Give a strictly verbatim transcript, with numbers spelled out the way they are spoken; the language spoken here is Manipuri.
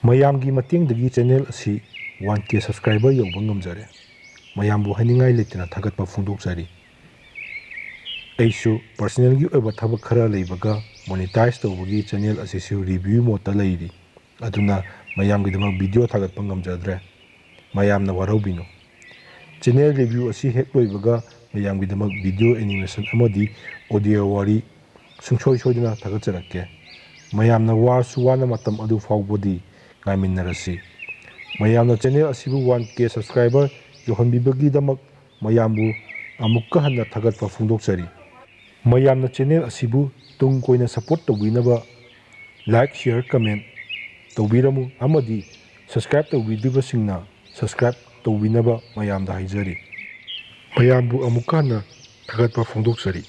ꯃꯌꯥꯝꯒꯤ ꯃꯇꯦꯡꯗꯒꯤ ꯆꯦꯅꯦꯜ ꯑꯁꯤ ꯋꯥꯟ ꯀꯦ ꯁꯕꯁꯀ꯭ꯔꯥꯏꯕꯔ ꯌꯧꯕ ꯉꯝꯖꯔꯦ꯫ ꯃꯌꯥꯝꯕꯨ ꯍꯥꯏꯅꯤꯡꯉꯥꯏ ꯂꯩꯇꯅ ꯊꯥꯒꯠꯄ ꯐꯣꯡꯗꯣꯛꯆꯔꯤ꯫ ꯑꯩꯁꯨ ꯄꯔꯁꯅꯦꯜꯒꯤ ꯑꯣꯏꯕ ꯊꯕꯛ ꯈꯔ ꯂꯩꯕꯒ ꯃꯣꯅꯤꯇꯥꯏꯖ ꯇꯧꯕꯒꯤ ꯆꯦꯅꯦꯜ ꯑꯁꯤꯁꯨ ꯔꯤꯚ꯭ꯌꯨ ꯃꯣꯗꯇ ꯂꯩꯔꯤ꯫ ꯑꯗꯨꯅ ꯃꯌꯥꯝꯒꯤꯗꯃꯛ ꯚꯤꯗꯤꯑꯣ ꯊꯥꯒꯠꯄ ꯉꯝꯖꯗ꯭ꯔꯦ꯫ ꯃꯌꯥꯝꯅ ꯋꯥꯔꯧꯕꯤꯅꯨ꯫ ꯆꯦꯅꯦꯜ ꯔꯤꯚ꯭ꯌꯨ ꯑꯁꯤ ꯍꯦꯛ ꯂꯣꯏꯕꯒ ꯃꯌꯥꯝꯒꯤꯗꯃꯛ ꯚꯤꯗꯤꯑꯣ ꯑꯦꯅꯤꯃꯦꯁꯟ ꯑꯃꯗꯤ ꯑꯣꯗꯤꯑꯣ ꯋꯥꯔꯤ ꯁꯨꯡꯁꯣꯏ ꯁꯣꯏꯗꯅ ꯊꯥꯒꯠꯆꯔꯛꯀꯦ꯫ ꯃꯌꯥꯝꯅ ꯋꯥꯔꯁꯨ ꯋꯥꯅ ꯃꯇꯝ ꯑꯗꯨ ꯐꯥꯎꯕꯗꯤ ꯉꯥꯏꯃꯤꯟꯅꯔꯁꯤ꯫ ꯃꯌꯥꯝꯅ ꯆꯦꯅꯦꯜ ꯑꯁꯤꯕꯨ ꯋꯥꯟ ꯀꯦ ꯁꯕꯁꯀ꯭ꯔꯥꯏꯕꯔ ꯌꯧꯍꯟꯕꯤꯕꯒꯤꯗꯃꯛ ꯃꯌꯥꯝꯕꯨ ꯑꯃꯨꯛꯀ ꯍꯟꯅ ꯊꯥꯒꯠꯄ ꯐꯣꯡꯗꯣꯛꯆꯔꯤ꯫ ꯃꯌꯥꯝꯅ ꯆꯦꯅꯦꯜ ꯑꯁꯤꯕꯨ ꯇꯨꯡ ꯀꯣꯏꯅ ꯁꯄꯣꯔꯠ ꯇꯧꯕꯤꯅꯕ ꯂꯥꯏꯛ, ꯁꯤꯌꯔ, ꯀꯃꯦꯟ ꯇꯧꯕꯤꯔꯝꯃꯨ ꯑꯃꯗꯤ ꯁꯕꯁꯀ꯭ꯔꯥꯏꯕ ꯇꯧꯕꯤꯗ꯭ꯔꯤꯕꯁꯤꯡꯅ ꯁꯕꯁꯀ꯭ꯔꯥꯏꯕ ꯇꯧꯕꯤꯅꯕ ꯃꯌꯥꯝꯗ ꯍꯥꯏꯖꯔꯤ꯫ ꯃꯌꯥꯝꯕꯨ ꯑꯃꯨꯛꯀ ꯍꯟꯅ ꯊꯥꯒꯠꯄ ꯐꯣꯡꯗꯣꯛꯆꯔꯤ꯫